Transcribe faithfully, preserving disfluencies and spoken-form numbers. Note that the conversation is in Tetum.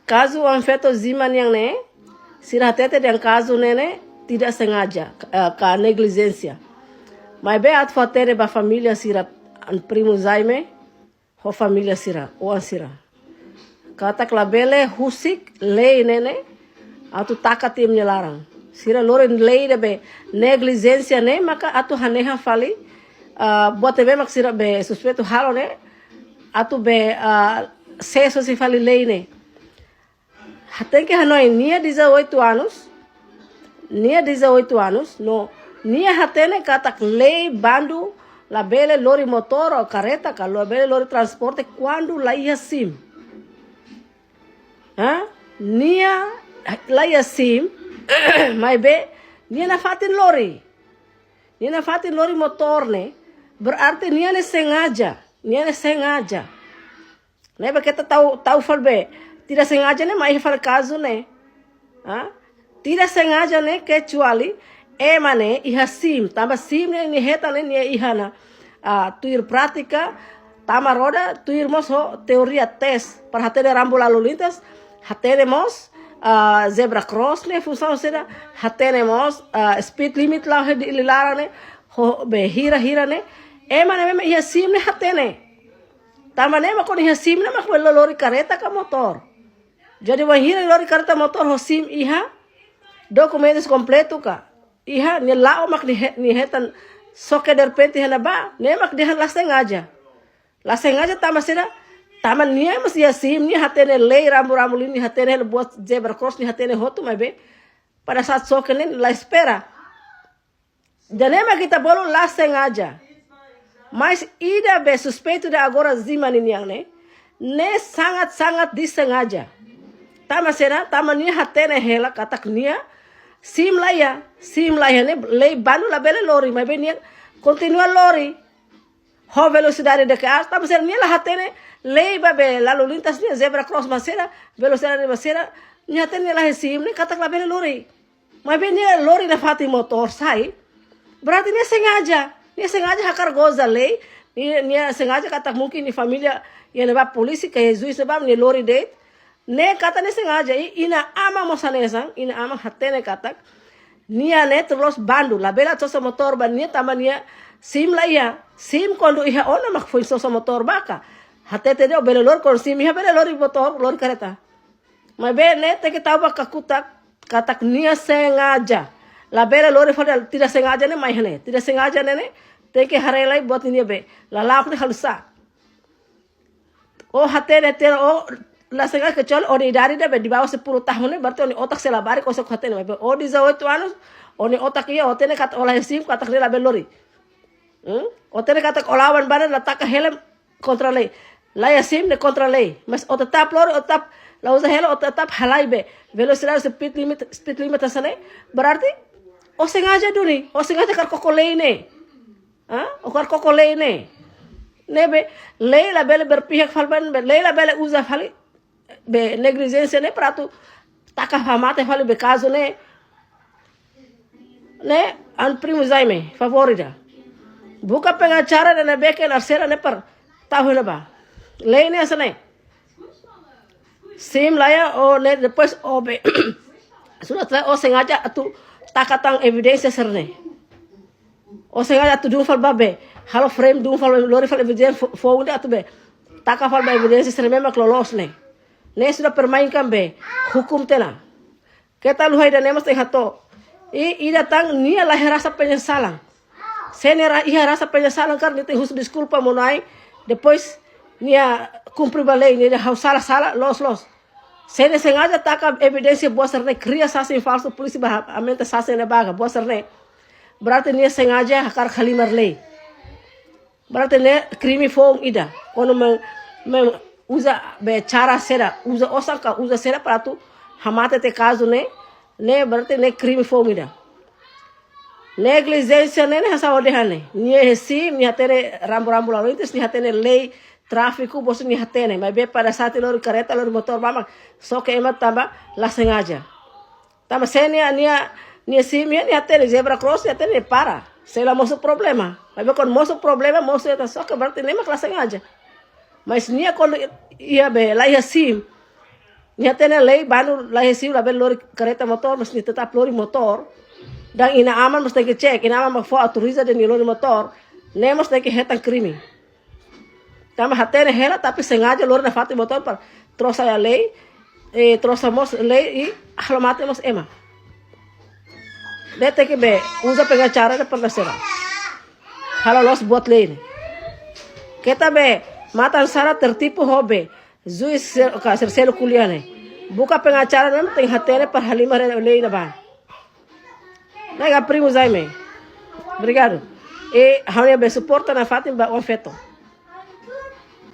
Kazu oan-feto Zima nian ne'e, sira hatete dehan kazu ne'e ne'e tidak sengaja, eh, ka neglijénsia. Maibé atu fó hatene ba família sira, an primu Jaime, ho família sira, oan sira. Katak labele husik lei ne'e ne'e, atu taka tiha nia laran. Sira lori lei ida be neglijénsia ne'e, maka atu hanehan fali, ah, buat ne'ebé mak sira be suspeitu halo ne'e, atu be, ah, sesu husi fali lei ne'e. Tenke hanoin nia dezoito anos, nia dezoito anos, no nia hatene katak lei bandu labele lori motór ou kareta ka labele lori transporte kuandu la iha SIM. Ha? Nia la iha SIM, maibé nia nafatin lori. Nia nafatin lori motór ne'e, berarti nia ne'e sengaja, nia ne'e sengaja. Ne'ebé keta tau, tau fali be, tidak sengaja ne'e mai fali kazu ne'e. Ha? Tidak sengaja ne'e kecuali ema ne'e iha SIM, tanba SIM ne'e nia hetan ne'e nia iha ona, ah, tuir prátika, tama roda, tuir mós ho teoria tes, para hatene rambu lalu lintas, hatene mós, ah, zebra cross ne'e funsaun saida, hatene mós, ah, speed limit la'o iha Dili laran ne'e, ho be hira-hira ne'e, ema ne'ebé mak iha SIM ne'e hatene. Tanba ne'e mak kuandu iha SIM ne'e mak bele lori kareta ka motór. Jadi wainhira lori kareta motór ho SIM iha, dokumentus kompletu ka iha, nia la'o mak nia he-, nia hetan xoke derrepente iha ne'ebá, ne'e mak dehan la sengaja. La sengaja tanba saida, tanba nia mós iha SIM, nia hatene lei rambu-rambu lini, nia hatene buat zebra cross, nia hatene hotu maibé pada saat xoke ne'e la espera. Ida-ne'e mak ita bolu la sengaja. Mas ida be suspeitu ida agora Zima ninian ne'e, ne'e sangat-sangat disengaja. Tanba saida, tanba nia hatene hela katak nia SIM la iha, SIM la iha ne'e lei bandu labele lori, maibé nia kontinua lori. Ho velosidade de ke as, tanba saida nia la hatene lei ba be lalu lintas nia zebra cross mak saida, velosidade mak saida, nia hatene nia la iha SIM ne'e katak labele lori. Maibé nia lori nafatin motór sai. Berarti nia sengaja. Nia sengaja hakarak goza lei. Nia, nia sengaja katak mungkin nia família iha ne'ebá polísia ka iha juís ne'ebá nia lori de'it. Ne'e katak nia sengaja. I, inan-aman mós hanesan, inan-aman hatene katak nia ne'e terus bandu. Labele atu sosa motór ba nia tanba nia SIM la iha. SIM kuandu iha ona mak foin sosa motór ba ka. Hatete de'it bele lori kuandu SIM iha bele lori motór, lori kareta. Maibé ne'e tenke tau ba kakutak, katak nia sengaja. Labele lori fali tidak sengaja ne'e mai iha ne'e. Tidak sengaja ne'e ne'e, tenke haree lai buat nia be. Lala'ok ne'e halo sá. Ó hatene, hatene, ó la sengaja kecuali ó-nia idade ida be di bawah sepuluh tahun ne'e, berarti ó-nia otak sei labarik, ó sei hatene. Maibé ó dezoito anos, ó-nia otak iha, ó hatene katak ó la iha SIM, katak nia labele lori. Hmm? Ó hatene katak ó lawan badan la taka helm kontra lei. La iha SIM ne'e kontra lei. Mas ó tetap lori, ó tetap la uza helm, ó tetap halai be velosidade speed limit, speed limit hanesan ne'e. Berarti ó sengaja duni, ó sengaja hakarak koko lei ne'e. Ha? Ó hakarak koko lei ne'e. Ne'ebé lei labele berpihak fali ba ne'e, lei labele uza fali be neglijénsia ne'e para atu taka hamate fali be kazu ne'e. Ne'e, an primu Jaime, favór ida. Buka pengacara ida ne'ebé ke narsera ne'e para tau iha ne'ebá. Lei ne'e hanesan ne'e. SIM la iha, ó ne'e depois ó be. Sudah, ó sengaja atu taka tan evidénsia sira-ne'e. Ó sengaja atu dun fali ba be. Halo frame dun fali, lori fali evidénsia fo-, foun ida atu be. Taka fali ba evidénsia sira-ne'e mak loloos ne'e. Ne'e sudah permainkan be hukum tiha ona. Keta haluha ida-ne'e mós tenke hato'o. I ida tan nia la iha rasa penyesalan. Se nia ra-, iha rasa penyesalan karik nia tenke husu deskulpa monu-na'in. Depois nia kumpre ba lei, nia dehan ha'u sala, sala, loos, loos. Se nia sengaja taka evidénsia buat sira-ne'e, kria sasin falsu, polísia bá aumenta sasin ne'e ba buat sira-ne'e. Berarti nia sengaja hakarak halimar lei. Berarti ne'e krime foun ida. Kuandu men, men uza be cara saida, uza osan ka uza saida para atu hamate tiha kazu ne'e, ne'e berarti ne'e krime foun ida. Neglijénsia ne'e, ne'e hanesan ó dehan ne'e. Nia iha SIM, nia hatene rambu-rambu lalu lintas, nia hatene lei tráfiku, bosok nia hatene. Maibé pada saat lori kareta, lori motór ba mak xoke ema tanba la sengaja. Tanba se nia, nia, nia SIM iha, nia hatene zebra cross, nia hatene para. Sei la mosu problema. Maibé kuandu mosu problema, mosu ita xoke, berarti ne'e mak la sengaja. Mas nia kuandu iha be, la iha SIM. Nia hatene lei, balu la hesiu, labele lori kareta motór, mas nia tetap lori motór. Dan inan-aman mós tenke cek, inan-aman mak fó autoriza de'it nia lori motór, ne'e mós tenke hetan krime. Tanba hatene hela, tapi sengaja lori nafatin motór para trosa iha lei, eh, trosa mós lei i halo mate mós ema. De'it tenke be uza pengacara ne'e para sera. Halo loos buat lei ne'e. Keta be matan sara tertipu ho be juis ser, ka, ser selu ko'alia ne'e. Buka pengacara ne'e tenke hatene para halimar lei ne'ebá. Nega primo Jaime. Obrigadu. I ha'u-nia be suporta nafatin ba oan feto.